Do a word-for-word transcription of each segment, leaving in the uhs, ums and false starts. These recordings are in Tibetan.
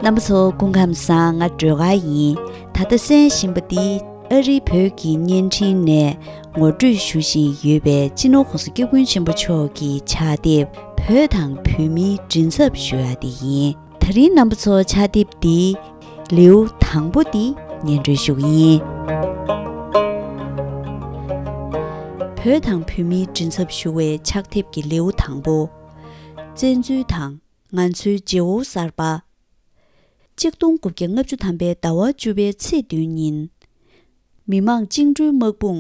རྣམ་པ་ཚོ་སྐུ་ཁམས་བཟང་། ང་སྒྲོལ་དཀར་ཡིན། ད་ལྟ་གསན་བཞིན་པ་འདི་ཨ་རིའི་བོད་ཀྱི་བརྙན་འཕྲིན་ནས་ངོ་སྤྲོད་ཞུ་བཞིན་ཡོད་པའི་སྤྱི་ནོར་༸གོང་ས་༸སྐྱབས་མགོན་ཆེན་པོ་མཆོག་གི་ཕྱག་དེབ་བོད་དང་བོད་མིའི་མགྲིན་ཚབ་ཞུ་ཡ་དེ་ཡིན། ད་རིང་རྣམ་པ་ཚོ་ཕྱག་དེབ་འདིའི་ལེའུ་དང་པོ་འདི་སྙན་སྒྲོན་ཞུ་གི་ཡིན། བོད་དང་བོད་མིའི་མགྲིན་ཚབ་ཞུ་བའི་ཕྱག་དེབ་ཀྱི་ལེའུ་དང་པོ། བཙན་འཛུལ་དང་ང་ཚོའི་རྗེ་བོ་གསར་པ། ཆིག་སྟོང་དགུ་བརྒྱ་ལྔ་བཅུ་ཐམ་པའི་ཟླ་བ་བཅུ་པའི་ཚེས་བདུན་ཉིན། མི་དམངས་བཅིངས་འགྲོལ་དམག་དཔུང་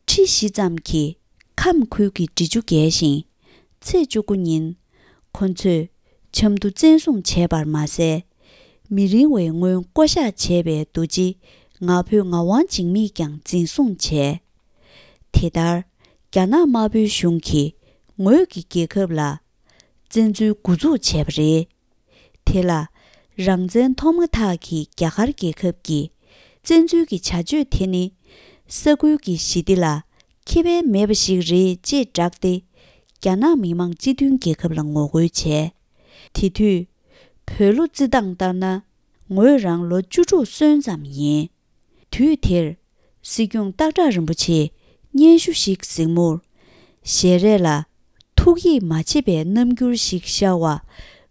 ཁྲི་བཞི་ཙམ་གྱིས་ཁམས་ཁུལ་གྱི་འབྲི་ཆུ་བརྒལ་ཞིང་། ཚེས་བཅུ་དགུ་ཉིན། ཁོ་ཚོས་ཆབ་མདོ་བཙན་བཟུང་བྱས་པར་མ་ཟད། མི་རིང་བའི་སྔོན་བསྐོ་བཞག་བྱས་པའི་རྡོ་རྗེ་ངག་ཕོད་ངག་དབང་འཇིགས་མེད་ཀྱང་འཛིན་བཟུང་བྱས། དེ་ལྟར། རྒྱ་ནག་དམར་པོའི་གཞུང་གིས་ངོས་ཀྱི་རྒྱལ་ཁབ་ལ་བཙན་འཛུལ་འགོ་འཛུགས་བྱས་པ་རེད། དེ་ལ། རང་བཙན་ཐོབ་མ་ཐག་གི་རྒྱ་གར་རྒྱལ་ཁབ་ཀྱིས་བཙན་འཛུལ་གྱི་བྱ་སྤྱོད་དེ་ནི། ས་ཁུལ་གྱི་ཞི་བདེ་ལ་ཁེ་ཕན་མེད་པ་ཞིག་རེད་ཅེས་བསྒྲགས་ཏེ། རྒྱ་ནག་མི་དམངས་སྤྱི་མཐུན་རྒྱལ་ཁབ་ལ་ངོ་རྒོལ་བྱས། དེ་དུས། བོད་ལོ་རྩིས་སྟངས་ལྟར་ན། ངོས་རང་ལོ་བཅུ་དྲུག་སོན་ཙམ་ཡིན། དུས་དེར། སྲིད་སྐྱོང་སྟག་བྲག་རིན་པོ་ཆེས་སྙན་ཞུ་ཞིག་གཟིགས་མུར། ཞལ་རས་ལ་ཐུགས་ཡིད་མ་ཆེས་པའི་རྣམ་འགྱུར་ཞིག་ཤར་བ།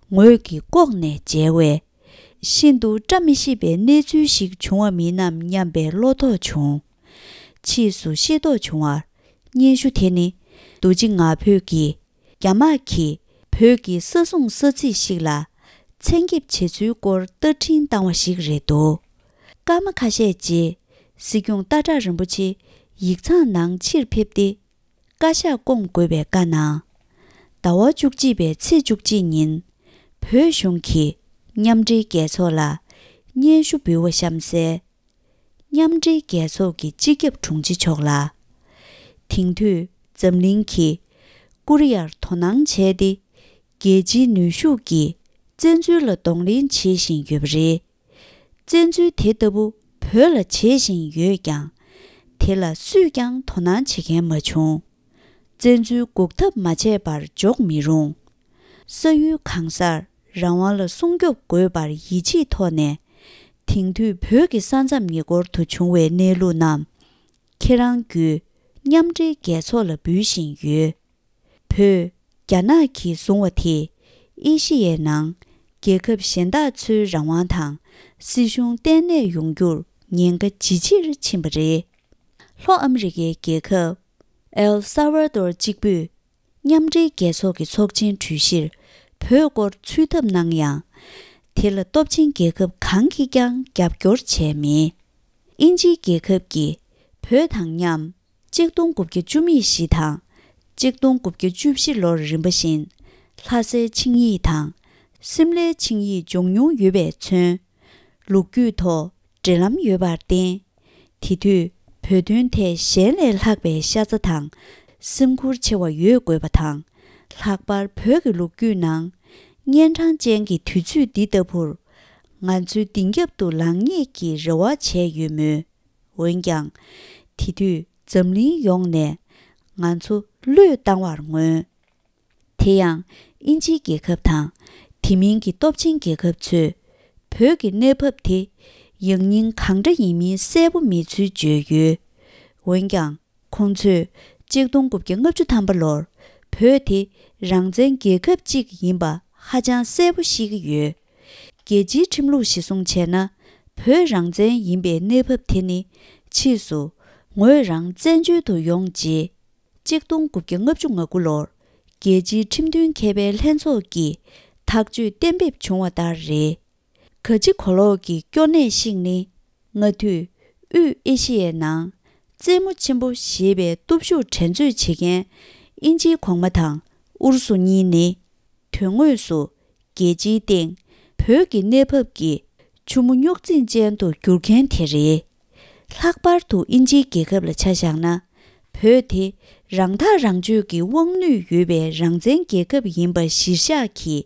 ངོས་ཀྱིས་ལྐོག་ནས་མཇལ་བས། ཤིན་ཏུ་བཀྲ་མི་ཤིས་པའི་གནས་ཚུལ་ཞིག་བྱུང་བ་མིན་ནམ་སྙམ་པའི་བློ་དོགས་བྱུང་། ཕྱིས་སུ་ཤེས་རྟོགས་བྱུང་བར། སྙན་ཞུ་དེ་ནི་རྡོ་རྗེ་ངག་ཕོད་ཀྱིས་རྒྱ་དམག་གིས་བོད་ཀྱི་ས་སྲུང་ས་ཚིགས་ཤིག་ལ་བཙན་འགེབས་བྱེད་ཚུལ་སྐོར་བརྡ་འཕྲིན་བཏང་བ་ཞིག་རེད་འདུག། སྐར་མ་ཁ་ཤས་རྗེས། སྲིད་སྐྱོང་སྟག་བྲག་རིན་པོ་ཆེ་ཡིག་ཚང་ནང་ཕྱིར་ཕེབས་ཏེ། བཀའ་ཤག་སྐོང་དགོས་པའི་བཀའ་གནང་། ཟླ་བ་བཅུ་གཅིག་པའི་ཚེས་བཅུ་གཅིག་ཉིན། བོད་གཞུང་གིས་མཉམ་འབྲེལ་རྒྱལ་ཚོགས་ལ་སྙན་ཞུ་འབུལ་བ་གཤམ་གསལ། མཉམ་འབྲེལ་རྒྱལ་ཚོགས་ཀྱི་སྤྱི་ཁྱབ་དྲུང་ཆེ་མཆོག་ལ། དེང་དུས་འཛམ་གླིང་གིས་ཀོ་རི་ཡར་དོ་སྣང་བྱས་ཏེ། རྒྱལ་སྤྱིའི་ནུས་ཤུགས་ཀྱིས་བཙན་འཛུལ་ལ་གདོང་ལེན་བྱེད་བཞིན་ཡོད་པ་རེད། བཙན་འཛུལ་དེ་ལྟ་བུ་བོད་ལ་བྱེད་བཞིན་ཡོད་ཀྱང་། དེ་ལ་སུས་ཀྱང་དོ་སྣང་བྱེད་མཁན་མ་བྱུང་། བཙན་འཛུལ་འགོག་ཐབས་མ་བྱས་པར་འཇོག་མི་རུང་། ས་ཡུལ་གང་སར་རང་དབང་ལ་སྲུང་སྐྱོབ་དགོས་པར་ཡིད་ཆེས་ཐོག་ནས། དེང་དུས་བོད་ཀྱི་ས་མཚམས་ཉེ་འཁོར་དུ་བྱུང་བའི་གནས་ལུགས་རྣམས། ཁྱེད་རང་བརྒྱུད་མཉམ་འབྲེལ་རྒྱལ་ཚོགས་ལ་འབུལ་བཞིན་ཡོད། བོད་རྒྱ་ནག་གིས་བཟུང་བ་དེས་ཨེ་ཤི་ཡའི་ནང་རྒྱལ་ཁབ་གཞན་དག་ཚོའི་རང་དབང་དང་སྲིད་གཞུང་བརྟན་གནས་ཡོང་རྒྱུར་ཉེན་ཁ་ཇེ་ཆེར་ཕྱིན་པ་རེད། ལྷོ་ཨ་མི་རི་ཀའི་རྒྱལ་ཁབ་ཨེལ་ས་ཝ་དོར་གཅིག་པུས་མཉམ་འབྲེལ་རྒྱལ་ཚོགས་ཀྱི་ཚོགས་ཆེན་གྲོས་གཞིར་བོད་སྐོར་ཚུད་ཐབས་གནང་ཡང་། དེ་ལ་སྟོབས་ཆེན་རྒྱལ་ཁབ་གང་གིས་ཀྱང་རྒྱབ་སྐྱོར་བྱས་མེད། དབྱིན་ཇིའི་རྒྱལ་ཁབ་ཀྱིས་བོད་དང་མཉམ། གཅིག་སྟོང་དགུ་བརྒྱ་བཅུ་མེད་བཞི་དང་། གཅིག་སྟོང་དགུ་བརྒྱ་བཅུ་བཞི་ལོར་རིམ་པ་བཞིན། ལྷ་སའི་ཆིངས་ཡིག་དང་། སིམ་ལའི་ཆིངས་ཡིག་འཇོག་མྱོང་ཡོད་པས་མཚོན། ལོ་རྒྱུས་ཐོག་འབྲེལ་ལམ་ཡོད་པར་བརྟེན། དེ་དུས་བོད་དོན་ཐད་གཞན་ལས་ལྷག་པའི་ཤ་ཚ་དང་། སེམས་ཁུར་ཆེ་བ་ཡོད་དགོས་པ་དང་། ལྷག་པར་བོད་ཀྱི་ལོ་རྒྱུས་ནང་། གཉན་འཕྲང་ཅན་གྱི་དུས་ཚོད་འདི་ལྟ་བུར། ང་ཚོའི་མདུན་རྒྱབ་ཏུ་ལངས་ངེས་ཀྱི་རེ་བ་བྱས་ཡོད་མོད། འོན་ཀྱང་། དེ་དུས་འཛམ་གླིང་ཡོངས་ནས་ང་ཚོ་བློས་བཏང་བར་མངོན། དེ་ཡང་དབྱིན་ཇིའི་རྒྱལ་ཁབ་དང་དེ་མིན་གྱི་སྟོབས་ཆེན་རྒྱལ་ཁབ་ཚོས་བོད་ཀྱི་གནས་བབ་དེ་ཡང་སྙིང་གང་འདྲ་ཡིན་མིན་གསལ་པོ་མེད་ཚུལ་བརྗོད་ཡོད། འོན་ཀྱང་། ཁོང་ཚོས་གཅིག་སྟོང་དགུ་བརྒྱ་ལྔ་བཅུ་ཐམ་པ་ལོར་བོད་དེ་རང་བཙན་རྒྱལ་ཁབ་ཅིག་ཡིན་པ་ཧ་ཅང་གསལ་པོ་ཤེས་ཀྱི་ཡོད། རྒྱལ་སྤྱིའི་ཁྲིམས་ལུགས་གཞི་བཟུང་བྱས་ན། བོད་རང་བཙན་ཡིན་པའི་གནས་བབ་དེ་ནི་ཕྱིས་སུ་ངོས་རང་བཙན་བྱོལ་དུ་ཡོང་རྗེས། གཅིག་སྟོང་དགུ་བརྒྱ་ལྔ་བཅུ་ང་དགུ་ལོར་རྒྱལ་སྤྱིའི་ཁྲིམས་མཐུན་མཁས་པའི་ལྷན་ཚོགས་ཀྱིས་ཐག་གཅོད་གཏན་འབེབས་བྱུང་བ་ལྟར་རེད། ག་ཅི་གོ་ལོག་གི་སྐྱོ་གནས་ཤིག་ནི། སྔ་དུས་དབུས་ཨེ་ཤི་ཡའི་ནང་རྩེད་མོ་ཆེན་པོ་ཞེས་པའི་སྟོབས་ཤུགས་འགྲན་རྩོད་བྱེད་མཁན་དབྱིན་ཇིའི་གོང་མ་དང་ཨུ་རུ་སུ་གཉིས་ནི། དོན་དངོས་སུ་རྒྱལ་སྤྱིའི་སྟེང་བོད་ཀྱི་གནས་བབ་ཀྱི་ཆུ་མོ་རྙོག་འཛིང་ཅན་དུ་གྱུར་མཁན་དེ་རེད། ལྷག་པར་དུ་དབྱིན་ཇིའི་རྒྱལ་ཁབ་ལ་ཆ་བཞག་ན། བོད་དེ་རང་ཐག་རང་གཅོད་ཀྱི་དབང་ནུས་ཡོད་པའི་རང་བཙན་རྒྱལ་ཁབ་ཡིན་པ་གཞིར་བཞག་གིས་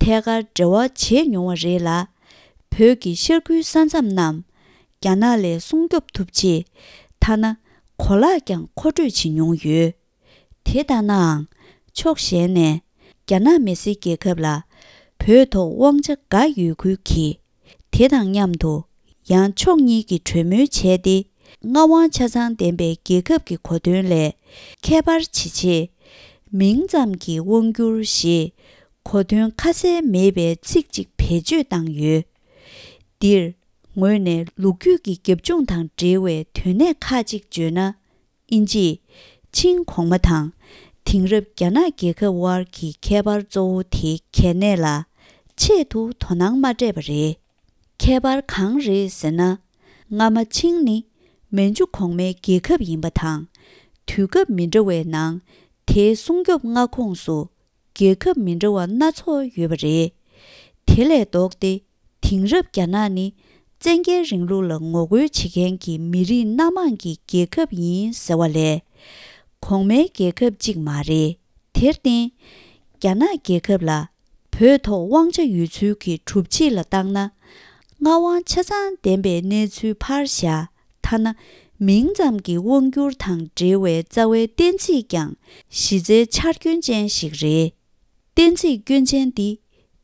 ཐད་ཀར་འབྲེལ་བ་བྱས་མྱོང་བ་རེད་ལ། བོད་ཀྱི་ཤར་ཁུལ་ས་མཚམས་རྣམས་རྒྱ་ནག་ལས་སྲུང་སྐྱོབ་ཐུབ་ཆེད། ཐ་ན་གོ་ལག་ཀྱང་མཁོ་སྤྲོད་བྱེད་མྱོང་ཡོད། དེ་ལྟ་ནའང་། ཕྱོགས་གཞན་ནས། རྒྱ་ནག་མི་སེར་རྒྱལ་ཁབ་ལ་བོད་ཐོག་དབང་ཆ་འགའ་ཡོད་ཁུལ་གྱིས། དེ་དང་མཉམ་དུ་ཡང་ཕྱོགས་གཉིས་ཀྱིས་གྲོས་མོལ་བྱས་ཏེ། མངའ་དབང་ཆ་ཚང་ལྡན་པའི་རྒྱལ་ཁབ་ཀྱི་གོ་དོན་ལས་ཁྱད་པར་ཇི་ཆེ། མིང་ཙམ་གྱི་དབང་བསྒྱུར་ཞེས་གོ་དོན་ཁ་གསལ་མེད་པའི་ཚིག་ཅིག་བེད་སྤྱོད་བཏང་ཡོད། འདིར་ངོས་ནས་ལོ་རྒྱུས་ཀྱི་རྒྱབ་ལྗོངས་དང་འབྲེལ་བའི་དོན་གནད་ཁག་ཅིག་བརྗོད་ན། ཨིན་ཇི། ཆིང་གོང་མ་དང་དེང་རབས་རྒྱ་ནག་རྒྱལ་ཁབ་དབར་གྱི་ཁྱད་པར་གཙོ་བོ་དེ་གལ་གནད་ལ་ཆེད་དུ་དོ་སྣང་མ་སྤྲད་པ་རེད། ཁྱད་པར་གང་རེད་ཟེར་ན། སྔ་མ་ཆིང་ནི་མན་ཇུ་གོང་མའི་རྒྱལ་ཁབ་ཡིན་པ་དང་། དུས་སྐབས་མི་འདྲ་བའི་ནང་དེའི་སྲུང་སྐྱོབ་མངའ་ཁོངས་སུ་རྒྱལ་ཁབ་མི་འདྲ་བ་སྣ་ཚོགས་ཡོད་པ་རེད། དེ་ལས་ལྡོག་སྟེ། དེང་རབས་རྒྱ་ནག་ནི་བཙན་རྒྱལ་རིང་ལུགས་ལ་ངོ་རྒོལ་བྱེད་མཁན་གྱི་མི་རིགས་སྣ་མང་གི་རྒྱལ་ཁབ་ཡིན་ཟེར་བ་ལས། གོང་མའི་རྒྱལ་ཁབ་ཅིག་མ་རེད། དེར་བརྟེན། རྒྱ་ནག་རྒྱལ་ཁབ་ལ་བོད་ཐོག་དབང་ཆ་ཡོད་ཚུལ་གྱི་སྒྲུབ་བྱེད་ལ་བརྟག་ན། མངའ་དབང་ཆ་ཚང་ལྡན་པའི་གནས་ཚུལ་ཕར་བཞག་ཐ་ན་མིང་ཙམ་གྱི་དབང་བསྒྱུར་དང་འབྲེལ་བའི་རྩ་བའི་གཏན་ཚིགས་ཀྱང་གཞི་རྩའི་ཆག་སྐྱོན་ཅན་ཞིག་རེད། གཏན་ཚིགས་སྐྱོན་ཅན་འདི་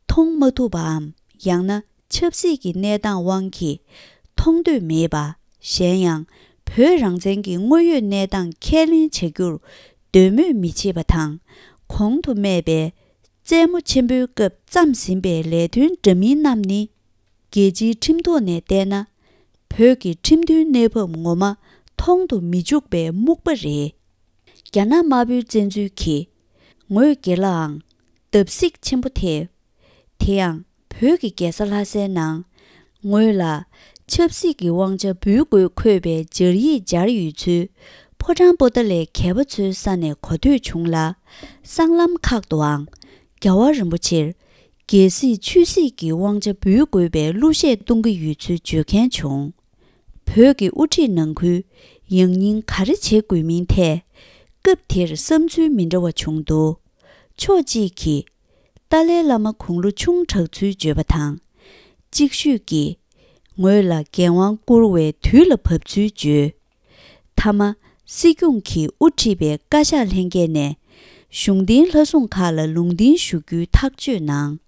མཐོང་མ་ཐུབ་པའམ། ཡང་ན་ཆབ་སྲིད་ཀྱི་གནས་སྟངས་དབང་གིས་མཐོང་འདོད་མེད་པ། གཞན་ཡང་། བོད་རང་བཙན་གྱི་དངོས་ཡོད་གནས་སྟངས་ཁས་ལེན་བྱ་རྒྱུར་འདོད་མོས་མི་བྱེད་པ་དང་། གོང་དུ་སྨྲས་པའི་རྩེད་མོ་ཆེན་པོའི་སྐབས་བརྩམས་ཟིན་པའི་ལས་དོན་འདྲ་མིན་རྣམས་ནི། རྒྱལ་སྤྱིའི་ཁྲིམས་ཐོག་ནས་བལྟས་ན། བོད་ཀྱི་ཁྲིམས་མཐུན་གནས་བབ་ངོ་མ་མཐོང་དུ་མི་འཇུག་པའི་སྨུག་པ་རེད། རྒྱ་ནག་དམར་པོའི་བཙན་འཛུལ་གྱིས་ངོས་སྒེར་ལའང་བརྡབ་གསིག་ཆེན་པོ་ཐེབས། དེ་ཡང་བོད་ཀྱི་རྒྱལ་ས་ལྷ་སའི་ནང་ངོས་ལ་ཆབ་སྲིད་ཀྱི་དབང་ཆ་འབུལ་དགོས་འཁོད་པའི་སྦྱར་ཡིག་སྦྱར་ཡོད་ཚུལ་ཕོ་བྲང་པོ་ཏཱ་ལའི་མཁས་པ་ཚོའི་ས་ནས་གོ་ཐོས་བྱུང་ལ། སྲང་ལམ་ཁག་ཏུའང་རྒྱལ་བ་རིན་པོ་ཆེར་རྒྱལ་སྲིད་ཆོས་སྲིད་ཀྱི་དབང་ཆ་འབུལ་དགོས་པའི་གླུ་གཞས་གཏོང་གི་ཡོད་ཚུལ་བརྗོད་མཁན་བྱུང་། བོད་ཀྱི་དབུ་ཁྲིད་ནང་ཁུལ་ཡང་སྙིང་ག་རེ་བྱེད་དགོས་མིན་ཐད། སྐབས་དེར་བསམ་ཚུལ་མི་འདྲ་བ་བྱུང་འདུག་ཕྱོགས་གཅིག་གིས། ཏཱ་ལའི་བླ་མ་དགུང་ལོ་ཆུང་དྲགས་ཚུལ་བརྗོད་པ་དང་། གཅིག་ཤོས་ཀྱིས། ངོས་ལ་འགན་དབང་བསྐུར་བའི་དུས་ལ་བབ་ཚུལ་བརྗོད། མཐའ་མ། སྲིད་སྐྱོང་གིས་དབུ་ཁྲིད་པའི་བཀའ་ཤག་ལྷན་རྒྱས་ནས། གཞུང་འབྲེལ་ལྷ་སྲུང་ཁག་ལ་ལུང་འདྲེན་ཞུ་རྒྱུའི་ཐག་གཅོད་གནང་།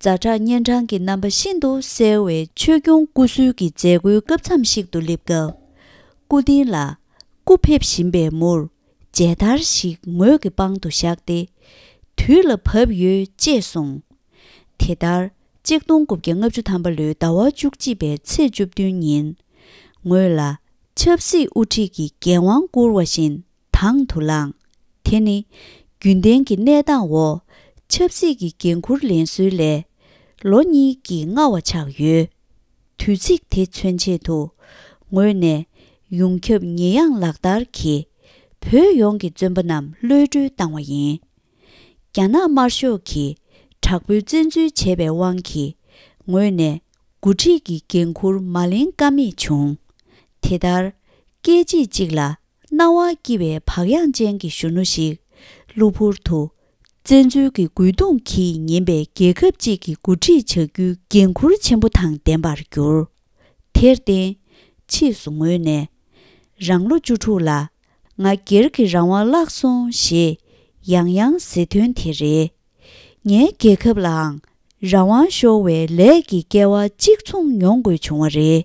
ཛ་དྲག་གཉན་འཕྲང་གི་རྣམ་པ་ཤིན་ཏུ་གསལ་བའི་ཆོས་སྐྱོང་སྐུ་གསོལ་གྱི་མཛད་སྒོའི་སྐབས་མཚམས་ཤིག་ཏུ་སླེབས་སྐབས། སྐུ་རྟེན་ལ་སྐུ་ཕེབས་བཞིན་པའི་མུར་མཇལ་དར་ཞིག་ངོས་ཀྱི་པང་དུ་བཞག་སྟེ། དུས་ལ་བབ་ཡོད་ཅེས་གསུངས། དེ་ལྟར་གཅིག་སྟོང་དགུ་བརྒྱ་ལྔ་བཅུ་ཐམ་པ་ལོའི་ཟླ་བ་བཅུ་གཅིག་པའི་ཚེས་བཅུ་བདུན་ཉིན། ངོས་ལ་ཆབ་སྲིད་དབུ་ཁྲིད་ཀྱི་འགན་དབང་བསྐུར་བ་བཞིན། དང་དུ་བླངས། དེ་ནི་རྒྱུན་ལྡན་གྱི་གནས་སྟངས་འོག་ཆབ་སྲིད་ཀྱི་འགན་འཁུར་ལེན་སྲོལ་ལས་ལོ་གཉིས་ཀྱིས་སྔ་བ་ཆགས་ཡོད། དུས་ཚིགས་དེ་མཚོན་ཆེད་དུ་ངོས་ནས་ཡོངས་ཁྱབ་ཉེས་ཡངས་ལག་བསྟར་གྱིས་བོད་ཡོངས་ཀྱི་བཙོན་པ་རྣམས་གློད་གྲོལ་བཏང་བ་ཡིན། རྒྱ་ནག་དམར་ཤོག་གིས་དྲག་པོའི་བཙན་འཛུལ་བྱས་པའི་དབང་གིས་ངོས་ནས་འགོ་ཁྲིད་ཀྱི་འགན་འཁུར་མ་ལེན་ཀ་མེད་བྱུང་། དེ་ལྟར་སྐད་ཅིག་གཅིག་ལ་རྣ་བ་སྐྱི་བའི་བག་ཡངས་ཅན་གྱི་གཞོན་ནུ་ཞིག་གློ་བུར་དུ་བཙན་འཛུལ་གྱི་རྒོལ་རྡུང་གིས་ཉེན་པའི་རྒྱལ་ཁབ་ཅིག་གི་འགོ་ཁྲིད་བྱ་རྒྱུའི་འགན་འཁུར་ཆེན་པོ་དང་ལྡན་པར་གྱུར། དེར་བརྟེན། ཕྱིས་སུ་ངོས་ནས། རང་ལོ་བཅུ་དྲུག་ལ་ང་སྒེར་གྱི་རང་དབང་བརླག་སོང་ཞེས་ཡང་ཡང་ཟེར་དོན་དེ་རེད། ངའི་རྒྱལ་ཁབ་ལའང་རང་དབང་ཤོར་བའི་ལས་ཀྱི་སྐལ་བ་གཅིག་མཚུངས་མྱོང་དགོས་བྱུང་བ་རེད།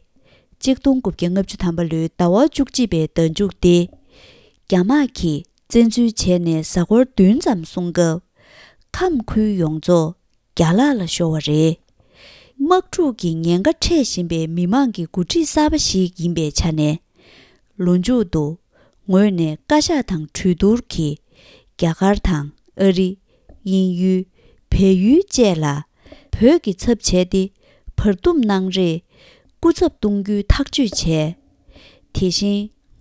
གཅིག་སྟོང་དགུ་བརྒྱ་ལྔ་བཅུ་ཐམ་པ་ལོའི་ཟླ་བ་བཅུ་གཅིག་པའི་ཟླ་མཇུག་སྟེ། རྒྱ་དམག་གིས་བཙན་འཛུལ་བྱས་ནས་གཟའ་འཁོར་བདུན་ཙམ་སོང་སྐབས། ཁམས་ཁུལ་ཡོངས་རྫོགས་རྒྱ་ལག་ལ་ཤོར་བ་རེད། དམག་འཁྲུག་གི་ཉེན་ཁ་འཕྲད་བཞིན་པའི་མི་མང་གི་འགོ་ཁྲིད་གསར་པ་ཞིག་ཡིན་པའི་ཆ་ནས། ལོ་མཇུག་ཏུ་ངོས་ནས་བཀའ་ཤག་དང་གྲོས་བསྡུར་གྱིས་རྒྱ་གར་དང་ཨ་རི། དབྱིན་ཡུལ། བལ་ཡུལ་བཅས་ལ་བོད་ཀྱི་ཚབ་བྱས་ཏེ་བར་འདུམ་གནང་རེས་སྐུ་ཚབ་གཏོང་རྒྱུའི་ཐག་གཅོད་བྱས། དེ་བཞིན་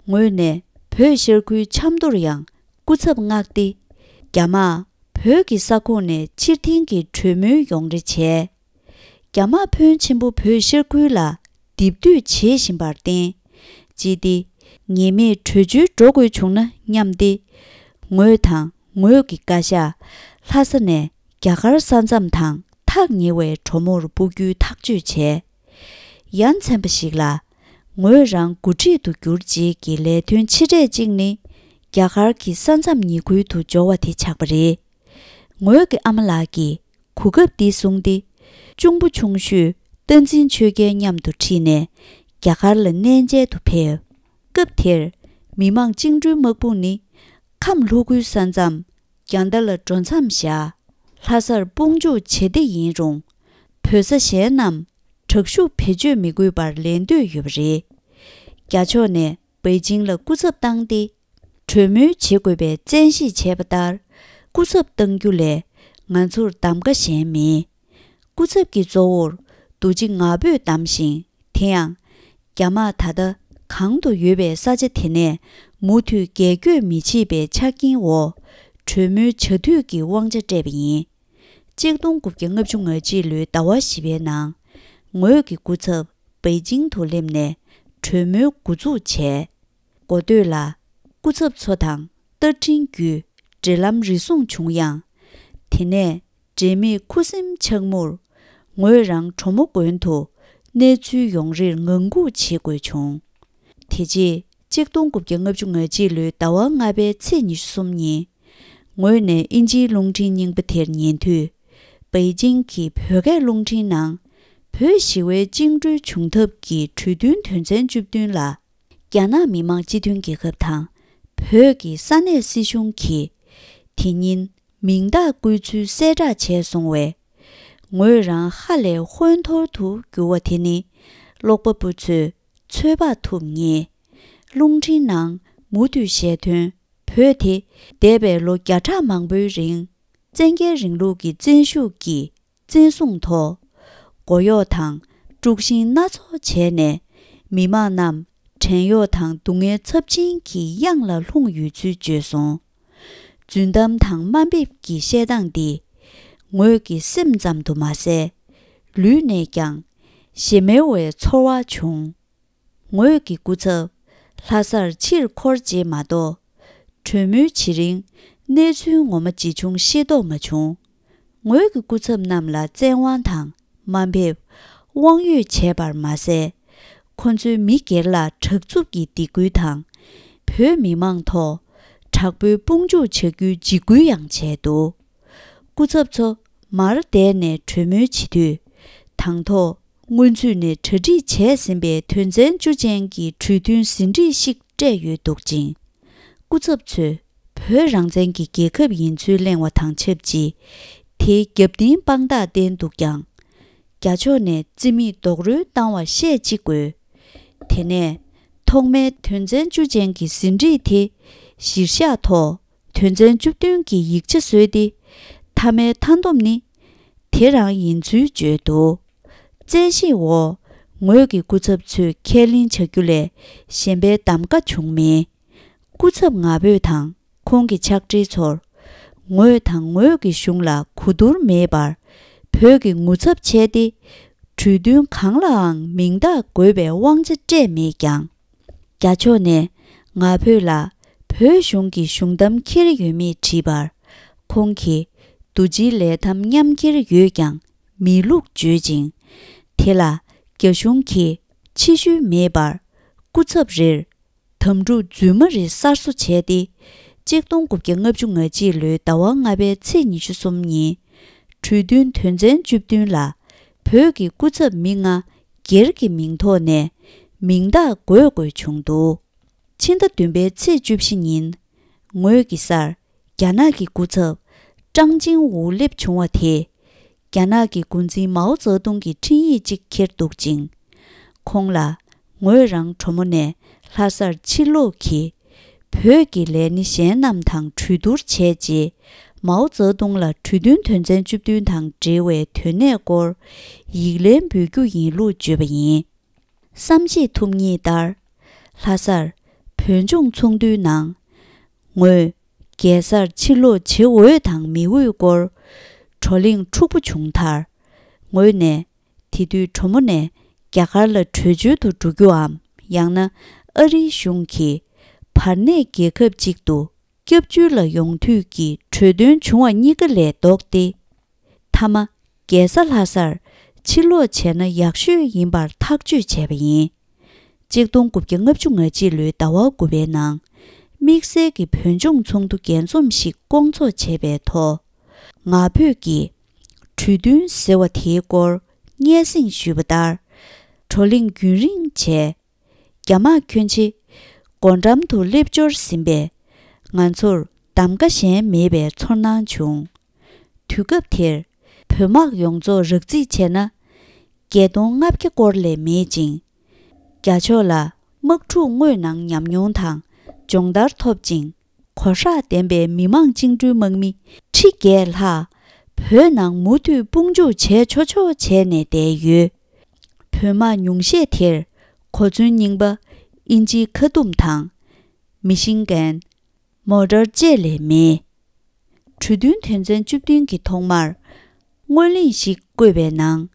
ངོས་ནས་བོད་ཤར་ཁུལ་ཆབ་མདོར་ཡང་སྐུ་ཚབ་མངགས་ཏེ། རྒྱ་དམག་བོད་ཀྱི་ས་ཁོངས་ནས་ཕྱིར་འཐེན་གྱི་གྲོས་མོལ་ཡོང་རེ་བྱས། རྒྱ་དམག་ཕོན་ཆེན་པོ་བོད་ཤར་ཁུལ་ལ་རྡིབ་སྡོད་བྱེད་བཞིན་པར་བརྟེན། ཅི་སྟེ་ཉེས་མེད་བྲོས་བྱོལ་འགྲོ་དགོས་བྱུང་ན་སྙམ་སྟེ། ངོས་དང་ངོས་ཀྱི་བཀའ་ཤག་ལྷ་ས་ནས་རྒྱ་གར་ས་མཚམས་དང་ཐག་ཉེ་བའི་གྲོ་མོར་སྤོ་རྒྱུའི་ཐག་གཅོད་བྱས། ཡ་མཚན་པ་ཞིག་ལ། ངོས་རང་འགོ་ཁྲིད་དུ་གྱུར་རྗེས་ཀྱི་ལས་དོན་ཆེ་གྲས་གཅིག་ནི། རྒྱ་གར་གྱི་ས་མཚམས་ཉེ་ཁུལ་དུ་འབྱོར་བ་དེ་ཆགས་པ་རེད། ངོས་ཀྱི་ཨ་མ་ལགས་ཀྱིས་གོ་སྐབས་འདི་བཟུང་སྟེ། གཅུང་པོ་ཆུང་ཤོས་ བསྟན་འཛིན་ཆོས་རྒྱལ་མཉམ་དུ་ཁྲིད་ནས་རྒྱ་གར་ལ་གནས་མཇལ་དུ་ཕེབས། སྐབས་དེར་མི་མང་བཅིངས་འགྲོལ་དམག་དཔུང་ནི་ཁམས་ལྷོ་ཁུལ་ས་མཚམས་རྒྱ་མདའ་ལ་འགྲོ་མཚམས་བཞག་ལྷ་སར་དཔུང་འཇུག་བྱེད་བདེ་ཡིན་རུང་། བོད་ས་གཞན་རྣམས་དྲག་ཤུགས་བེད་སྤྱོད་མི་དགོས་པར་ལེན་འདོད་ཡོད་པ་རེད། རྒྱ་ཕྱོགས་ནས་པེ་ཅིང་ལ་སྐུ་ཚབ་བཏང་སྟེ། གྲོས་མོལ་བྱེད་དགོས་པའི་བཙན་ཤེད་བྱས་པ་ལྟར། སྐུ་ཚབ་གཏང་རྒྱུ་ལས་ང་ཚོར་གདམ་ག་གཞན་མེད། སྐུ་ཚབ་ཀྱི་གཙོ་བོར་རྡོ་རྗེ་ང་ཕོད་བདམས་ཤིང་། དེ་ཡང་རྒྱ་དམག་ད་ལྟ་གང་དུ་ཡོད་པའི་ས་ཆ་དེ་ནས་མུ་མཐུད་རྒྱལ་སྐྱོད་མི་བྱེད་པའི་ཆ་རྐྱེན་འོག་གྲོས་མོལ་བྱ་འཐུས་ཀྱི་དབང་ཆ་སྤྲད་པ་ཡིན། ཆིག་སྟོང་དགུ་བརྒྱ་ལྔ་བཅུ་ང་གཅིག་ལོའི་ཟླ་བ་བཞི་པའི་ནང་ངོས་ཀྱི་སྐུ་ཚབ་པེ་ཅིང་དུ་སླེབས་ནས་གྲོས་མོལ་འགོ་འཛུགས་བྱས། འགོ་སྟོད་ལ་སྐུ་ཚབ་ཚོ་དང་བསྟར་འཕྲིན་བརྒྱུད་འབྲེལ་ལམ་རེ་ཟུང་བྱུང་ཡང་། དེ་ནས་འབྲེལ་མེད་ཁུ་སིམ་ཆགས་མུར་ངོས་རང་གྲོ་མོ་དགོན་དུ་གནས་ཚུལ་ཡོང་རེར་ངང་སྒུག་བྱེད་དགོས་བྱུང་། དེ་རྗེས་ཆིག་སྟོང་དགུ་བརྒྱ་ལྔ་བཅུ་ང་གཅིག་ལོའི་ཟླ་བ་ལྔ་པའི་ཚེས་ཉི་ཤུ་གསུམ་ཉིན། ངོས་ནས་དབྱིན་ཇིའི་རླུང་འཕྲིན་རྙིང་པ་དེར་ཉན་དུས། པེ་ཅིང་གི་བོད་སྐད་རླུང་འཕྲིན་ནང་། བོད་ཞི་བའི་བཅིངས་འགྲོལ་བྱུང་ཐབས་ཀྱི་གྲོས་མཐུན་དོན་ཚན་བཅུ་བདུན་ལ། རྒྱ་ནག་མི་དམངས་སྤྱི་མཐུན་རྒྱལ་ཁབ་དང་། བོད་ཀྱི་ས་གནས་སྲིད་གཞུང་གིས། དེ་ཉིན་མིང་རྟགས་བཀོད་ཚུལ་གསལ་བསྒྲགས་བྱས་སོང་བས། ངོས་རང་ཧ་ལས་ཧོན་ཐོར་དུ་གྱུར་བ་དེ་ནི། ཀློག་པ་པོ་ཚོས་ཚོད་དཔག་ཐུབ་ངེས། རླུང་འཕྲིན་ནང་མུ་མཐུད་ཞལ་འདོན། བོད་དེ་འདས་པའི་ལོ་བརྒྱ་ཕྲག་མང་པོའི་རིང་། བཙན་རྒྱལ་རིང་ལུགས་ཀྱི་བཙན་ཤུགས་ཀྱིས་བཙན་བཟུང་ཐོག་མགོ་གཡོག་དང་དཀྲུག་ཤིང་སྣ་ཚོགས་བྱས་ནས། མི་དམངས་རྣམས་བྲན་གཡོག་དང་སྡུག་བསྔལ་ཚབས་ཆེན་གྱི་གཡང་ལ་ལྷུང་ཡོད་ཚུལ་བརྗོད་སོང་། རྫུན་གཏམ་དང་དམའ་འབེབས་ཀྱི་བཤད་སྟངས་འདིས། ངོས་ཀྱི་སེམས་ཙམ་དུ་མ་ཟད། ལུས་ནས་ཀྱང་ཞེ་མེར་བའི་ཚོར་བ་བྱུང་། ངོས་ཀྱི་སྐུ་ཚབ་ལྷ་སར་ཕྱིར་འཁོར་རྗེས་མ་གཏོགས། གྲོས་མོལ་བྱེད་རིང་གནས་ཚུལ་ངོ་མ་ཇི་བྱུང་ཤེས་རྟོགས་མ་བྱུང་། ངོས་ཀྱི་སྐུ་ཚབ་རྣམས་ལ་བཙན་དབང་དང་དམའ་འབེབས། དབང་ཡོད་བྱས་པར་མ་ཟད། ཁོ་ཚོའི་མི་སྒེར་ལ་དྲག་རྩུབ་ཀྱི་སྡིགས་སྐུལ་དང་། བོད་མི་མང་ཐོག་དྲག་པོའི་དཔུང་འཇུག་བྱ་རྒྱུའི་འཇིགས་སྐུལ་ཡང་བྱས་འདུག་སྐུ་ཚབ་ཚོ་མར་བསྡད་ནས་གྲོས་མོལ་བྱེད་དུས། དང་ཐོག་སྔོན་ཚུད་ནས་གྲ་སྒྲིག་བྱས་ཟིན་པའི་དོན་ཚན་བཅུ་ཅན་གྱི་གྲོས་མཐུན་ཟིན་བྲིས་ཤིག་སྤྲད་ཡོད་འདུག་ཅིང་། སྐུ་ཚབ་ཚོས་བོད་རང་བཙན་གྱི་རྒྱལ་ཁབ་ཡིན་ཚུལ་གླེང་བ་དང་ཆབས་ཅིག་དེའི་རྒྱབ་རྟེན་དཔང་རྟགས་བསྟན་འདུག་ཀྱང་། རྒྱ་ཕྱོགས་ནས་རྩིས་མེད་རྡོག་རོལ་བཏང་བ་ཤེས་ཅི་དགོས། དེ་ནས་ཐོག་མའི་དོན་ཚན་བཅུ་ཅན་གྱི་ཟིན་བྲིས་དེ་གཞིར་བཞག་ཐོག་དོན་ཚན་བཅུ་བདུན་གྱི་ཡིག་ཆ་བཟོས་ཏེ། མཐའ་མའི་མཐའ་སྡོམ་ནི་དེ་རང་ཡིན་ཚུལ་བརྗོད་འདུག་བཙན་ཤེད་འོག་ངོས་ཀྱི་སྐུ་ཚབ་ཚོས་ཁས་ལེན་བྱ་རྒྱུ་ལས་གཞན་པའི་གདམ་ག་བྱུང་མེད། སྐུ་ཚབ་ང་ཕོད་དང་ཁོང་གི་ཕྱག་སྦྲེལ་ཚོར། ངོས་དང་ངོས་ཀྱི་གཞུང་ལ་གོ་བསྡུར་མེད་པར། བོད་ཀྱི་ངོ་ཚབ་བྱས་ཏེ། གྲོས་མཐུན་གང་ལའང་མིང་རྟགས་འགོད་པའི་དབང་ཆ་སྤྲད་མེད་ཀྱང་། རྒྱ་ཕྱོགས་ནས་ང་ཕོད་ལ་བོད་གཞུང་གི་གཞུང་གཏམ་འཁྱེར་ཡོད་མེད་དྲིས་པར། ཁོང་གིས་རྡོ་རྗེའི་ལས་ཐམ་མཉམ་འཁྱེར་ཡོད་ཀྱང་མེད་ལུགས་བརྗོད་ཅིང་། དེ་ལ་རྒྱ་གཞུང་གིས་ཕྱི་བཤོལ་མེད་པར་སྐུ་ཚབ་རེར་དམ་ཕྲུག་རྫུན་མ་རེ་གསར་བཟོ་བྱས་ཏེ། གཅིག་སྟོང་དགུ་བརྒྱ་ལྔ་བཅུ་ང་གཅིག་ལོའི་ཟླ་བ་ལྔ་པའི་ཚེས་ཉི་ཤུ་གསུམ་ཉིན། གྲོས་མཐུན་དོན་ཚན་བཅུ་བདུན་ལ་བོད་ཀྱི་སྐུ་ཚབ་མི་ལྔ་སྒེར་གྱི་མིང་ཐོག་ནས་མིང་རྟགས་འགོད་དགོས་བྱུང་འདུག་ཕྱི་ཟླ་བདུན་པའི་ཚེས་བཅུ་བཞི་ཉིན། ངོས་ཀྱི་སར་རྒྱ་ནག་གི་སྐུ་ཚབ་ཀྲང་ཅིང་ཝུ་སླེབས་བྱུང་བ་དེས། རྒྱ་ནག་གི་འགོ་འཛིན་མའོ་ཙེ་ཏུང་གི་འཕྲིན་ཡིག་ཅིག་འཁྱེར་འདུག་ཅིང་། ཁོང་ལ་ངོས་རང་གྲོ་མོ་ནས་ལྷ་སར་ཕྱིར་ལོག་གིས། བོད་ཀྱི་ལས་སྣེ་གཞན་རྣམས་དང་གྲོས་བསྡུར་བྱས་རྗེས། མའོ་ཙེ་ཏུང་ལ་གྲོས་མཐུན་དོན་ཚན་བཅུ་བདུན་དང་འབྲེལ་བའི་དོན་གནད་སྐོར་ཡིག་ལན་འབུལ་རྒྱུ་ཡིན་ལུགས་བརྗོད་པ་ཡིན། བསམ་ཤེས་ཐུབ་ངེས་ལྟར། ལྷ་སར་བོད་ལྗོངས་ཚོགས་འདུའི་ནང་། ངོས་རྒྱལ་སར་ཕྱིར་ལོག་བྱེད་འོས་དང་མི་འོས་སྐོར་བགྲོ་གླེང་འཁྲུག་པོ་བྱུང་མཐར། ངོས་ནས་དེ་དུས་གྲོ་མོ་ནས་རྒྱ་གར་ལ་བྲོས་བྱོལ་དུ་འགྲོ་རྒྱུའམ། ཡང་ན་ཨ་རིའི་གཞུང་གིས་བར་གནས་རྒྱལ་ཁབ་ཅིག་ཏུ་སྐྱབས་བཅོལ་ལ་ཡོང་འཐུས་ཀྱི་གྲོས་འདུན་བྱུང་བ་གཉིས་ཀ་ལས་ལྡོག་སྟེ། མཐའ་མ་རྒྱལ་ས་ལྷ་སར་ཕྱིར་ལོག་བྱས་ན་ཡག་ཤོས་ཡིན་པར་ཐག་གཅོད་བྱས་པ་ཡིན། གཅིག་སྟོང་དགུ་བརྒྱ་ལྔ་བཅུ་ང་གཅིག་ལོའི་ཟླ་བ་དགུ་པའི་ནང་། དམིགས་བསལ་གྱི་བོད་ལྗོངས་ཚོགས་འདུ་རྒྱས་འཛོམས་ཤིག་བསྐོང་ཚོགས་བྱས་པའི་ཐོག་ང་ཕོད་ཀྱིས་གྲོས་མཐུན་ཟེར་བ་དེའི་སྐོར་ སྙན་སེང་ཞུས་པ་ལྟར། བགྲོ་གླེང་རྒྱུན་རིང་བྱས། རྒྱ་དམག་འཁོན་ཆེ། སྒོ་འགྲམ་དུ་སླེབས་འབྱོར་ཟིན་པས། ང་ཚོར་གདམ་ག་གཞན་མེད་པའི་ཚོར་སྣང་བྱུང་། དུས་སྐབས་དེར་བོད་དམག་ཡོངས་རྫོགས་རགས་རྩིས་བྱས་ན། བརྒྱད་སྟོང་ལྔ་བརྒྱ་སྐོར་ལས་མེད་ཅིང་། རྒྱ་ཕྱོགས་ལ་དམག་འཁྲུག་དངོས་ནང་ཉམས་མྱོང་དང་སྦྱོང་བརྡར་ཐོབ་ཅིང་། གོ་ཧྲག་ལྡན་པའི་མི་དམངས་བཅིངས་འགྲོལ་དམག་མི་ཁྲི་བརྒྱད་ལྷག་བོད་ནང་མུ་མཐུད་དཔུང་འཇུག་བྱས་ཆོག་ཆོག་བྱས་ནས་བསྡད་ཡོད། བོད་དམག་ཉུང་ཤས་དེར་གོ་མཚོན་རྙིང་པ་ཨིན་ཇིའི་ཁ་ཐུམ་དང་། མི་ཤིན་གན། མོ་ཊར་བཅས་ལས་མེད། གྲོས་མཐུན་དོན་ཚན་བཅུ་བདུན་གྱི་ཐོག་མར། སྔོན་གླེང་ཞིག་བཀོད་པའི་ནང་།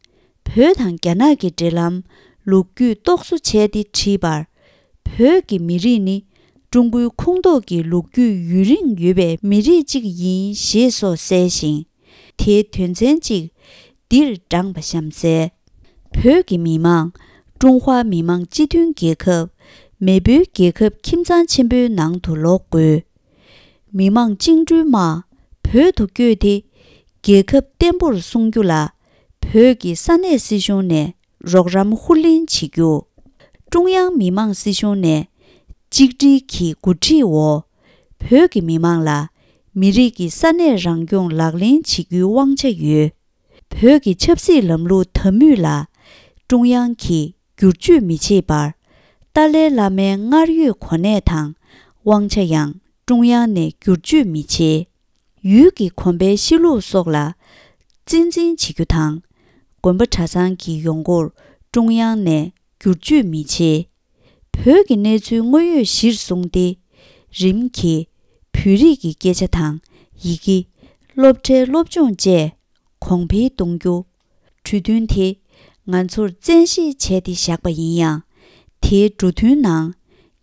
བོད་དང་རྒྱ་ནག་གི་འབྲེལ་ལམ་ལོ་རྒྱུས་རྟོག་བཟོ་བྱས་ཏེ་བྲིས་པར། བོད་ཀྱི་མི་རིགས་ནི་ཀྲུང་གོའི་ཁོངས་གཏོགས་ཀྱི་ལོ་རྒྱུས་ཡུན་རིང་ཡོད་པའི་མི་རིགས་གཅིག་ཡིན་ཞེས་སོགས་གསལ་ཞིང་། དེའི་དོན་ཚན་གཅིག་འདིར་དྲངས་པ་གཤམ་གསལ། བོད་ཀྱི་མི་དམངས་ཀྲུང་ཧྭ་མི་དམངས་སྤྱི་མཐུན་རྒྱལ་ཁབ་མེས་པོའི་རྒྱལ་ཁབ་ཁྱིམ་ཚང་ཆེན་པོའི་ནང་དུ་ལོག་དགོས། མི་དམངས་བཅིངས་འགྲོལ་དམག་བོད་དུ་བསྐྱོད་དེ། རྒྱལ་ཁབ་བརྟན་པོར་སྲུང་རྒྱུ་ལ་བོད་ཀྱི་ས་གནས་སྲིད་གཞུང་ནས་རོགས་རམ་ཧུར་ལེན་བྱེད་རྒྱུ། ཀྲུང་དབྱང་མི་དམངས་སྲིད་གཞུང་ནས་གཅིག་སྒྲིལ་གྱི་འགོ་ཁྲིད་འོག་བོད་ཀྱི་མི་དམངས་ལ་མི་རིགས་ཀྱི་ས་གནས་རང་སྐྱོང་ལག་ལེན་བྱེད་རྒྱུའི་དབང་ཆ་ཡོད། བོད་ཀྱི་ཆབ་སྲིད་ལམ་ལུགས་དམ་མུས་ལ་ཀྲུང་དབྱང་གིས་བསྒྱུར་བཅོས་མི་བྱེད་པར། ཏཱ་ལའི་བླ་མའི་སྔར་ཡོད་གོ་གནས་དང་དབང་ཆ་ཡང་ཀྲུང་དབྱང་ནས་བསྒྱུར་བཅོས་མི་བྱེད། ཡུལ་གྱི་གོམ་པའི་གཤིས་ལུགས་སོགས་ལ་གཅེས་འཛིན་བྱེད་རྒྱུ་དང་། དགོན་པ་གྲྭ་ཚང་གི་ཡོང་སྒོར་ཀྲུང་དབྱང་ནས་བསྒྱུར་བཅོས་མི་བྱེད། བོད་ཀྱི་གནས་ཚུལ་དངོས་ཡོད་གཞིར་བཟུང་སྟེ། རིམ་གྱིས་བོད་རིགས་ཀྱི་སྐད་ཆ་དང་ཡི་གེ། སློབ་གྲྭའི་སློབ་སྦྱོང་བཅས་གོང་འཕེལ་གཏོང་རྒྱུ། གྲོས་མཐུན་དེ་ང་ཚོར་བཙན་ཤེད་བྱས་ཏེ་བཞག་པ་ཡིན་ཡང་། དེའི་འབྲུ་དོན་ནང་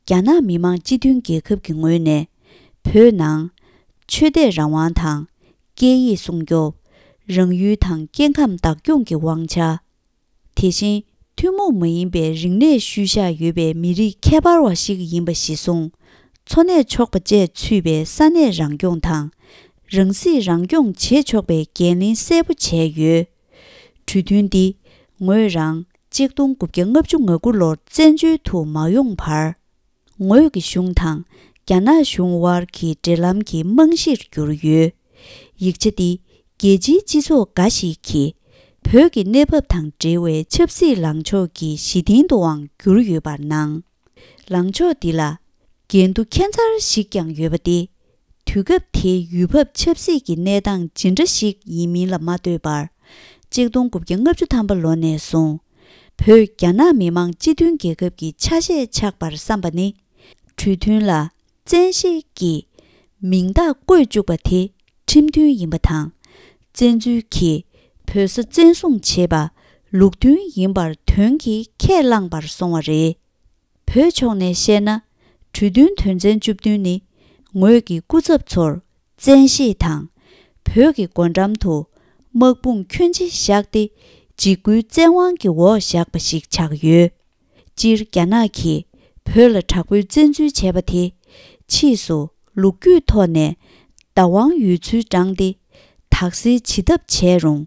རྒྱ་ནག་མི་དམངས་སྤྱི་མཐུན་རྒྱལ་ཁབ་ཀྱི་ངོས་ནས་བོད་ནང་ཆོས་དད་རང་དབང་དང་། སྐད་ཡིག་སྲུང་སྐྱོབ། རང་ཡུལ་དང་སྐྱེ་ཁམས་བདག་སྐྱོང་གི་དབང་ཆ། དེ་བཞིན་ཐུན་མོང་མ་ཡིན་པའི་རིག་གནས་ཤུལ་བཞག་ཡོད་པའི་མི་རིགས་ཁྱད་པར་བ་ཞིག་ཡིན་པ་གཞི་བཟུང་། འཚོ་གནས་ཆོག་པ་བཅས་ཚུད་པའི་ས་གནས་རང་སྐྱོང་དང་། རང་སྲིད་རང་སྐྱོང་བྱེད་ཆོག་པའི་འགན་ལེན་གསལ་པོ་བྱས་ཡོད། གྲོས་མཐུན་འདི་ངོས་རང་གཅིག་སྟོང་དགུ་བརྒྱ་ལྔ་བཅུ་ང་དགུ་ལོར་བཙན་བྱོལ་དུ་མ་ཡོང་བར། ངོས་ཀྱི་གཞུང་དང་རྒྱ་ནག་གཞུང་དབར་གྱི་འབྲེལ་ལམ་གྱི་རྨང་གཞིར་གྱུར་ཡོད། ཡིག་ཆ་འདི་རྒྱལ་སྤྱིའི་སྤྱི་ཚོགས་འགའ་ཞིག་གིས་བོད་ཀྱི་གནས་བབ་དང་འབྲེལ་བའི་ཆབ་སྲིད་ལངས་ཕྱོགས་ཀྱི་གཞི་རྟེན་དུའང་གྱུར་ཡོད་པར་སྣང་། ལངས་ཕྱོགས་འདི་ལ་འགལ་འདུ་ཁྱད་མཚར་ཞིག་ཀྱང་ཡོད་པ་སྟེ། དུས་སྐབས་དེའི་ཡུལ་བབ་ཆབ་སྲིད་ཀྱི་གནས་སྟངས་ཇི་འདྲ་ཞིག་ཡིན་མིན་ལ་མ་ལྟོས་པར། གཅིག་སྟོང་དགུ་བརྒྱ་ལྔ་བཅུ་ཐམ་པ་ལོ་ནས་བཟུང་། བོད་རྒྱ་ནག་མི་དམངས་སྤྱི་མཐུན་རྒྱལ་ཁབ་ཀྱི་ཆ་ཤས་ཆགས་པར་བསམ་པ་ནི། གྲོས་མཐུན་ལ་བཙན་ཤེད་ཀྱིས་མིང་རྟགས་བཀོད་བཅུག་པ་དེ་ཁྲིམས་མཐུན་ཡིན་པ་དང་། བཙན་འཛུལ་གྱིས་བོད་ས་བཙན་བཟུང་བྱས་པ་ལུགས་མཐུན་ཡིན་པར་དོན་གྱིས་ཁས་བླངས་པར་སོང་བ་རེད། བོད་ཕྱོགས་ནས་བཤད་ན། གྲོས་མཐུན་དོན་ཚན་བཅུ་བདུན་ནི་ངོས་ཀྱི་སྐུ་ཚབ་ཚོར་བཙན་ཤེད་དང་། བོད་ཀྱི་སྒོ་འགྲམ་དུ་དམག་དཔུང་ཁྱོན་ཆེ་བཞག་སྟེ་འཇིགས་སྐུལ་བཙན་དབང་གི་འོག་བཞག་པ་ཞིག་ཆགས་ཡོད། སྤྱིར་རྒྱ་ནག་གིས་བོད་ལ་དྲག་པོའི་བཙན་འཛུལ་བྱས་པ་དེ། ཕྱིས་སུ་ལོ་རྒྱུས་ཐོག་ནས་བདག་དབང་ཡོད་ཚུལ་བགྲངས་ཏེ། དག་སེལ་བྱེད་ཐབས་བྱས་རུང་།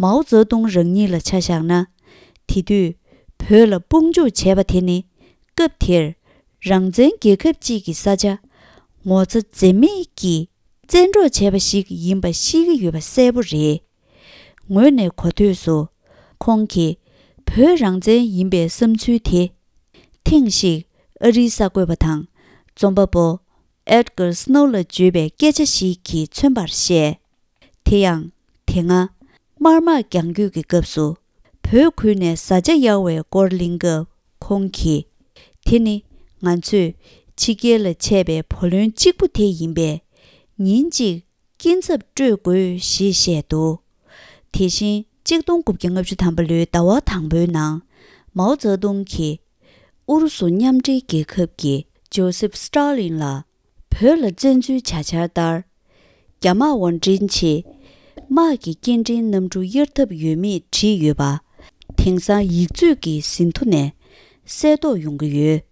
མའོ་ཙེ་ཏུང་རང་ཉིད་ལ་ཆ་བཞག་ན། དེ་དུས་བོད་ལ་དཔུང་འཇུག་བྱས་པ་དེ་ནི། སྐབས་དེར་རང་བཙན་རྒྱལ་ཁབ་ཅིག་གི་ས་ཆ་ངོ་ཚ་འཛེམ་མེད་ཀྱིས་བཙན་འཕྲོག་བྱས་པ་ཞིག་ཡིན་པ་ཤེས་ཀྱི་ཡོད་པ་གསལ་པོ་རེད། ངོས་ནས་གོ་ཐོས་སུ། ཁོང་གིས་བོད་རང་བཙན་ཡིན་པའི་བསམ་ཚུལ་དེ། ཐེངས་ཤིག་ཨ་རིའི་གསར་འགོད་པ་དང་རྩོམ་པ་པོ་ཨེད་གར་སྣོ་ལ་བརྗོད་པའི་སྐད་ཆ་ཞིག་གིས་མཚོན་པར་བཤད། དེ་ཡང་། དེ་སྔ་དམར་དམག་རྒྱང་སྐྱོད་ཀྱི་སྐབས་སུ། བོད་ཁུལ་ནས་བཟའ་བཅའ་གཡར་བའི་སྐོར་གླེང་སྐབས་ཁོང་གིས། དེ་ནི་ང་ཚོས་ཕྱི་རྒྱལ་ལ་ཆད་པའི་བུ་ལོན་གཅིག་པུ་དེ་ཡིན་པས། ཉིན་གཅིག་སྐྱིན་ཚབ་སྤྲོད་དགོས་ཞེས་བཤད་འདུག་དེ་བཞིན་གཅིག་སྟོང་དགུ་བརྒྱ་ལྔ་བཅུ་ཐམ་པ་ལོའི་ཟླ་བ་དང་པོའི་ནང་། མའོ་ཙེ་ཏུང་གིས་ཨུ་རུ་སུ་མཉམ་འབྲེལ་རྒྱལ་ཁབ་ཀྱི་ཇོ་སེབ་སི་ཏཱ་ལིན་ལ་བོད་ལ་བཙན་འཛུལ་བྱ་འཆར་ལྟར། རྒྱ་དམག་དབོར་འདྲེན་ཆེད་དམག་གི་སྐྱེལ་འདྲེན་གནམ་གྲུ་གཡར་ཐབས་ཡོད་མེད་བྲིས་ཡོད་པ། དེང་སང་ཡིག་མཛོད་ཀྱི་ཟིན་ཐོ་ནས་གསལ་རྟོགས་ཡོང་གི་ཡོད།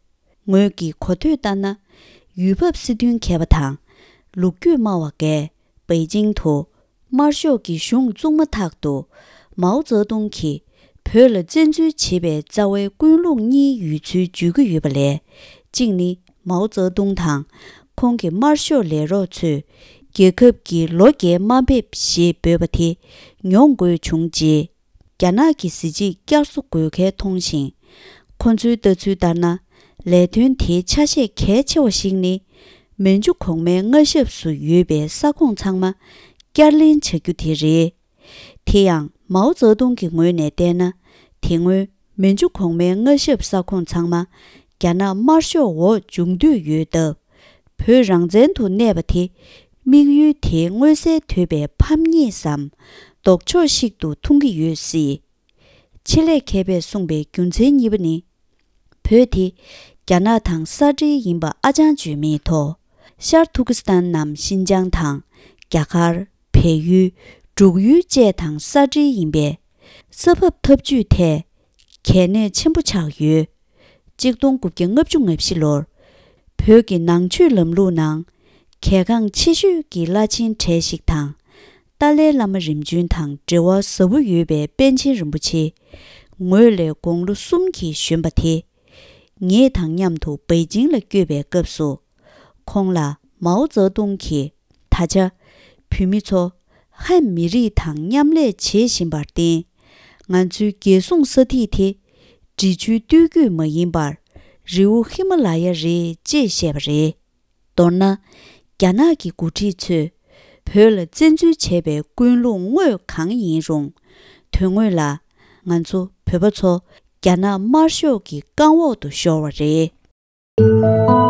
ངོས་ཀྱི་གོ་ཐོས་ལྟར་ན། ཡུལ་བབ་སྲིད་དོན་མཁས་པ་དང་ལོ་རྒྱུས་སྨྲ་བ་འགས་པེ་ཅིང་དུ་དམར་ཤོག་གི་གཞུང་བཙུགས་མ་ཐག་ཏུ་མའོ་ཙེ་ཏུང་གིས་ བོད་ལ་བཙན་འཛུལ་བྱེད་པའི་རྩ་བའི་ཀུན་སློང་གཉིས་ཡོད་ཚུལ་བརྗོད་ཀྱི་ཡོད་པ་ལས། གཅིག་ནི་མའོ་ཙེ་ཏུང་དང་ཁོང་གི་དམར་ཤོག་ལས་རོགས་ཚོས་རྒྱལ་ཁབ་ཀྱི་ལོ་བརྒྱའི་དམའ་འབེབས་ཞེས་འབོད་པ་དེ་མྱོང་དགོས་བྱུང་རྗེས། རྒྱ་ནག་གི་གཟི་བརྗིད་བསྐྱར་གསོ་དགོས་གལ་མཐོང་ཞིང་། ཁོ་ཚོའི་ལྟ་ཚུལ་ལྟར་ན། ལས་དོན་དེའི་ཆ་ཤས་གལ་ཆེ་བ་ཞིག་ནི། མན་ཇུ་གོང་མའི་མངའ་ཞབས་སུ་ཡོད་པའི་ས་ཁོངས་ཚང་མ་བསྐྱར་ལེན་བྱ་རྒྱུ་དེ་རེད། དེ་ཡང་མའོ་ཙེ་ཏུང་གི་ངོས་ནས་བལྟས་ན། དེ་སྔོན་མན་ཇུ་གོང་མའི་མངའ་ཞབས་ས་ཁོངས་ཚང་མ་རྒྱ་ནག་དམར་ཤོག་འོག་འཇུག་འདོད་ཡོད་སྟབས། བོད་རང་བཙན་དུ་གནས་པ་དེ་དམིགས་ཡུལ་དེའི་མངོན་གསལ་དོད་པའི་ཕམ་ཉེས་སམ་ལྡོག་ཕྱོགས་ཤིག་ཏུ་མཐོང་གི་ཡོད་སྲིད། ཆེད་ལས་མཁས་པས་གསུངས་པའི་རྒྱུ་མཚན་གཉིས་པ་ནི། བོད་དེ་རྒྱ་ནག་དང་ས་འབྲེལ་ཡིན་པ་ཨ་ཅང་བརྗོད་མེད་དོ། ཤར་ཐུར་ཀི་སི་ཐན་ནམ་ཤིན་ཅང་དང་རྒྱ་གར། བལ་ཡུལ། འབྲུག་ཡུལ་བཅས་དང་ས་འབྲེལ་ཡིན་པས། ས་བབ་འཐབ་ཇུས་ཐད་གལ་གནད་ཆེན་པོ་ཆགས་ཡོད། གཅིག་སྟོང་དགུ་བརྒྱ་ལྔ་བཅུ་ང་བཞི་ལོར། བོད་ཀྱི་ནང་ཆོས་ལམ་ལུགས་ནང་གལ་འགངས་ཆེ་ཤོས་ཀྱི་བླ་ཆེན་གྲས་ཤིག་དང་། ཏཱ་ལའི་བླ་མ་རིམ་བྱོན་དང་འབྲེལ་བ་ཟབ་པོ་ཡོད་པའི་པཎ་ཆེན་རིན་པོ་ཆེ། ངོས་ལས་དགུང་ལོ་གསུམ་གྱིས་གཞོན་པ་དེ། ངེད་དང་མཉམ་དུ་པེ་ཅིང་ལ་བསྐྱོད་པའི་སྐབས་སུ། ཁོང་ལ་མའོ་ཙེ་ཏུང་གིས་ད་ཆ་བོད་མི་ཚོ་ཧན་མི་རིགས་དང་མཉམ་ལས་བྱེད་བཞིན་པར་བརྟེན། ང་ཚོའི་རྒྱལ་སྲུང་ས་ཐིག་དེ་འབྲི་ཆུའི་སྟོད་རྒྱུད་མ་ཡིན་པར་རི་བོ་ཧི་མ་ལ་ཡ་རེད་ཅེས་བཤད་པ་རེད། མདོར་ན། རྒྱ་ནག་གི་འགོ་ཁྲིད་ཚོས་བོད་ལ་བཙན་འཛུལ་བྱས་པའི་ཀུན་སློང་དངོས་གང་ཡིན་རུང་། དོན་དངོས་ལ་ང་ཚོ་བོད་པ་ཚོ་རྒྱ་ནག་དམར་ཤོག་གི་རྐང་འོག་ཏུ་ཤོར་བ་རེད།